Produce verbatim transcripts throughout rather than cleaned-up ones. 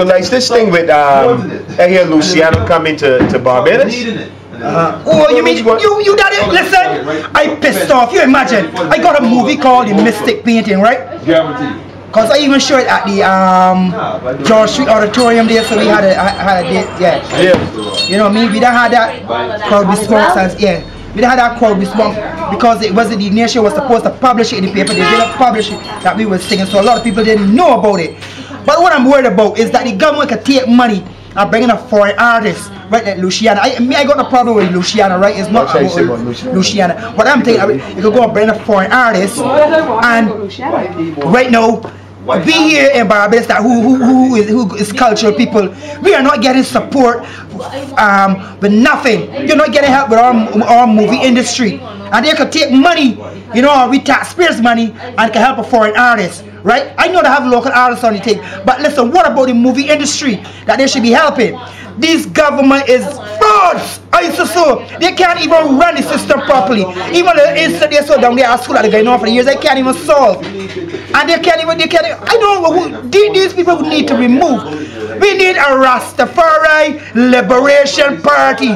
But like this thing with um, I hear Luciano coming to, to Barbados. Oh, you mean you you done it? Listen, I pissed off. You imagine? I got a movie called The Mystic Painting, right? Cause I even show it at the um George Street Auditorium there, so we had a had a date, yeah. Yeah. You know what I mean? We done had that crowd response, and yeah. We done had that crowd response because it wasn't the nation was supposed to publish it in the paper. They didn't publish it that we were singing, so a lot of people didn't know about it. But what I'm worried about is that the government can take money and bring in a foreign artist, right? Like Luciano. I me I got no problem with Luciano, right? It's not about Luciano. But I'm thinking, I mean, you could go and bring a foreign artist, and right now, we here in Barbados that who who who is who is cultural people, we are not getting support um with nothing. You're not getting help with our, our movie industry, and they could take money, you know, our taxpayers' money, and can help a foreign artist, right? I know they have local artists on the thing, but listen, what about the movie industry that they should be helping? This government is frauds. I so so they can't even run the system properly. Even the instant they so down there at school that they going on for the years, they can't even solve. And they can't even they can't. I don't know who the- these people need to remove. We need a Rastafari Liberation Party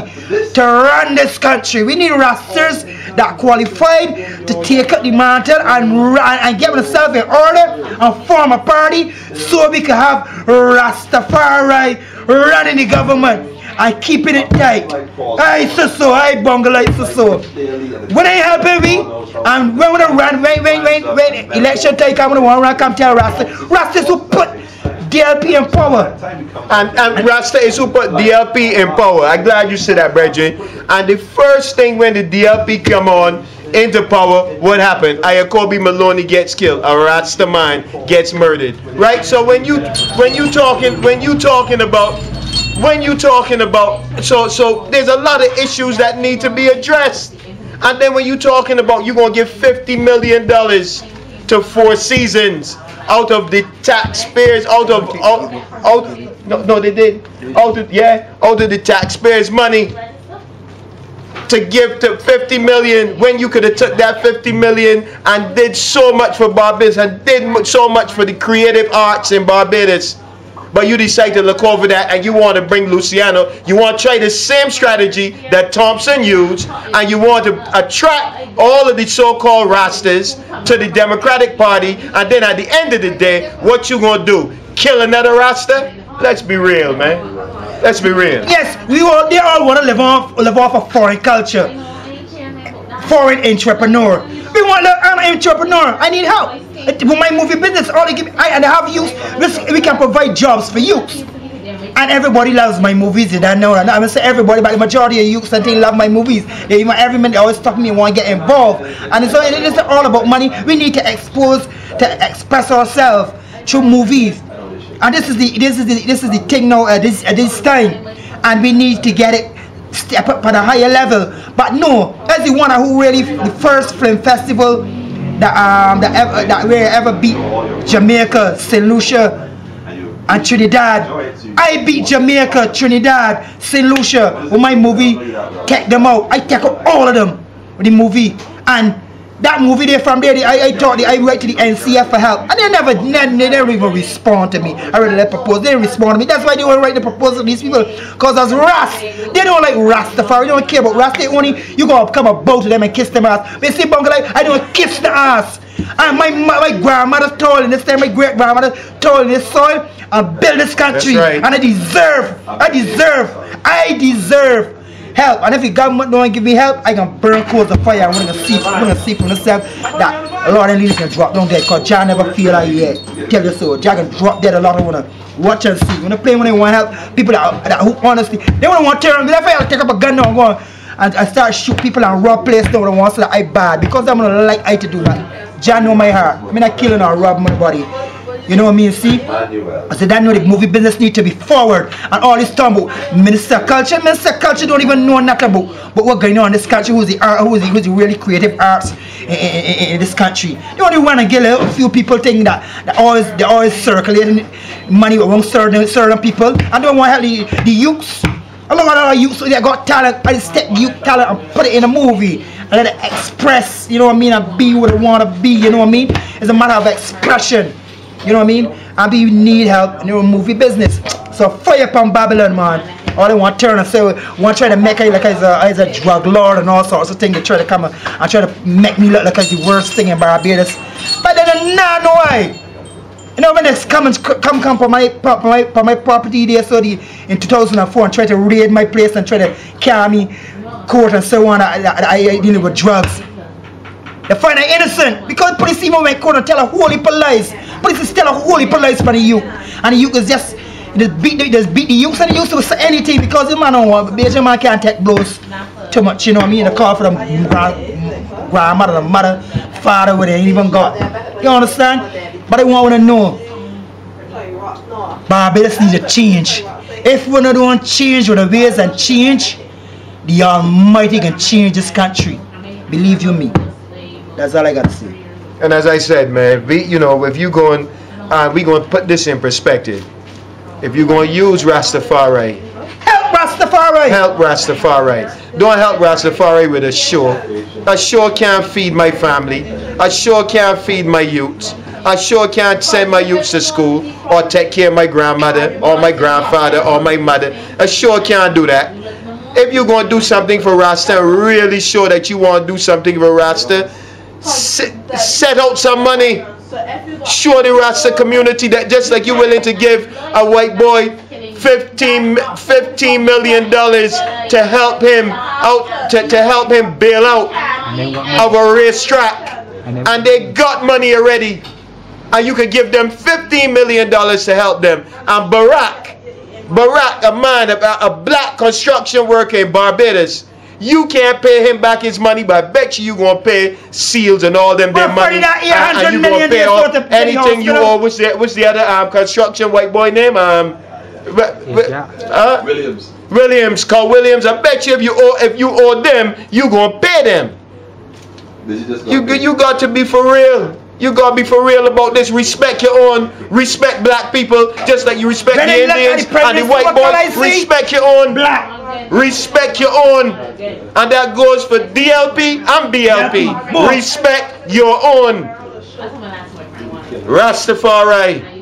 to run this country. We need Rastas that qualified to take up the mantle and run and get themselves in order and form a party so we can have Rastafari running the government and keeping it tight. I so so, I bungle like so so. When they helping me, and when we run, when when when when election time come, when we run, come tell Rasta, Rasta to put D L P in power. And, and Rasta is who put D L P in power. I'm glad you said that, brethren. And the first thing when the D L P come on into power, what happened? Ayakobi Maloney gets killed. A Rasta man gets murdered. Right? So when you when you talking when you talking about when you talking about so so there's a lot of issues that need to be addressed. And then when you talking about you gonna give fifty million dollars to Four Seasons out of the taxpayers, out of out, out no, no they did out of yeah out of the taxpayers' money to give to fifty million when you could have took that fifty million and did so much for Barbados and did mu- so much for the creative arts in Barbados. But you decide to look over that and you want to bring Luciano. You want to try the same strategy that Thompson used, and you want to attract all of the so-called Rastas to the Democratic Party, and then at the end of the day, what you gonna do? Kill another Rasta? Let's be real, man. Let's be real. Yes, we all they all want to live off live off of foreign culture, foreign entrepreneur. We want to. I'm an entrepreneur. I need help. With my movie business, all they give me, I and I have youth. We, we can provide jobs for youth. And everybody loves my movies, you don't know. And I'm gonna say everybody, but the majority of youth, I think, love my movies. They even every minute they always stop me and want to get involved. And so it isn't all about money. We need to expose, to express ourselves through movies. And this is the this is the this is the thing now at this at this time. And we need to get it step up on a higher level. But no, as the one who really the first film festival that um that ever that we ever beat Jamaica, Saint Lucia, and Trinidad. I beat Jamaica, Trinidad, Saint Lucia with my movie. Take them out. I take out all of them with the movie. And that movie there from there, I, I thought I write to the N C F for help. And they never, they, they never even respond to me. I read the proposal, they didn't respond to me. That's why they won't write the proposal to these people. Because as Ras, they don't like Rastafari, they don't care about Ras. They only, you go up, come about to them and kiss them ass. But see, Bungle, I don't kiss the ass. And my, my, my grandmother told in this time, my great grandmother told in this soil and build this country. Right. And I deserve, I deserve, I deserve help. And if the government don't give me help, I can burn coals of fire. I'm gonna see, I'm gonna see for myself that Lord and leaders can drop down dead. Cause Jah never feel like yet. Tell you so. Jah can drop dead a lot of wanna watch and see. When I play when they want help, people that, that who honestly they wanna want to turn. That's why I take up a gun now and go on. And I start shoot people and rob place down the ones that I bad because I'm gonna like I to do that. Jah know my heart. I mean I kill and I rob my body. You know what I mean? See? I said I know the movie business need to be forward and all this talk about Minister of Culture. Minister of Culture don't even know nothing about what going on in this country. Who's the art? Who's the, who's the really creative arts in, in, in, in this country? They only want to get a few people think that they always they always circulating money among certain certain people and don't want to help the, the youths. A lot of our youths they got talent. I just take youth talent and put it in a movie and let it express. You know what I mean? And be what I want to be. You know what I mean? It's a matter of expression. You know what I mean? And we need help in the movie business. So fire upon Babylon, man. All they want turn and say, want try to make it like as a, as a drug lord and all sorts of things. They try to come and try to make me look like as the worst thing in Barbados. But then, nah, no way. You know, when they come and come, come for my, for my, for my property there, so the, in two thousand four and try to raid my place and try to carry me court and so on. I, I, I, I dealing with drugs. They find her innocent because police even went court and tell a whole heap of lies. Police is tell a whole heap of lies for the youth. And the youth is just, just beat the, just beat the youth and the youth will say anything because the man don't want, Bajan man can't take blows too much, you know what I mean? The call for them gra-, grandmother, the mother, father, where they ain't even got. You understand? But I want to know. Barbados need a change. If we don't change with the ways and change, the Almighty can change this country. Believe you me. That's all I got to say. And as I said, man, we, you know, if you going, uh, we going to put this in perspective. If you going to use Rastafari, Help Rastafari! Help Rastafari. Don't help Rastafari with a show. A show can't feed my family. A show can't feed my youths. A show can't send my youths to school or take care of my grandmother or my grandfather or my mother. A show can't do that. If you're going to do something for Rasta, really show that you want to do something for Rasta, set, set out some money. Show the Rasta community that just like you're willing to give a white boy fifteen, fifteen million dollars to help him out, to, to help him bail out of a racetrack. And they got money already. And you could give them fifteen million dollars to help them. And Barack, Barack, a man, a, a black construction worker in Barbados, you can't pay him back his money, but I bet you you gonna pay Seals and all them their money, and, and you gonna pay off anything you owe. What's the what's the other um construction white boy name? Um, uh, Williams. Williams, call Williams. I bet you if you owe if you owe them, you gonna pay them. You you got to be for real. You gotta be for real about this. Respect your own. Respect black people, just like you respect the Indians and the white boys. Respect your own. Respect your own. And that goes for D L P and B L P. Respect your own. Rastafari.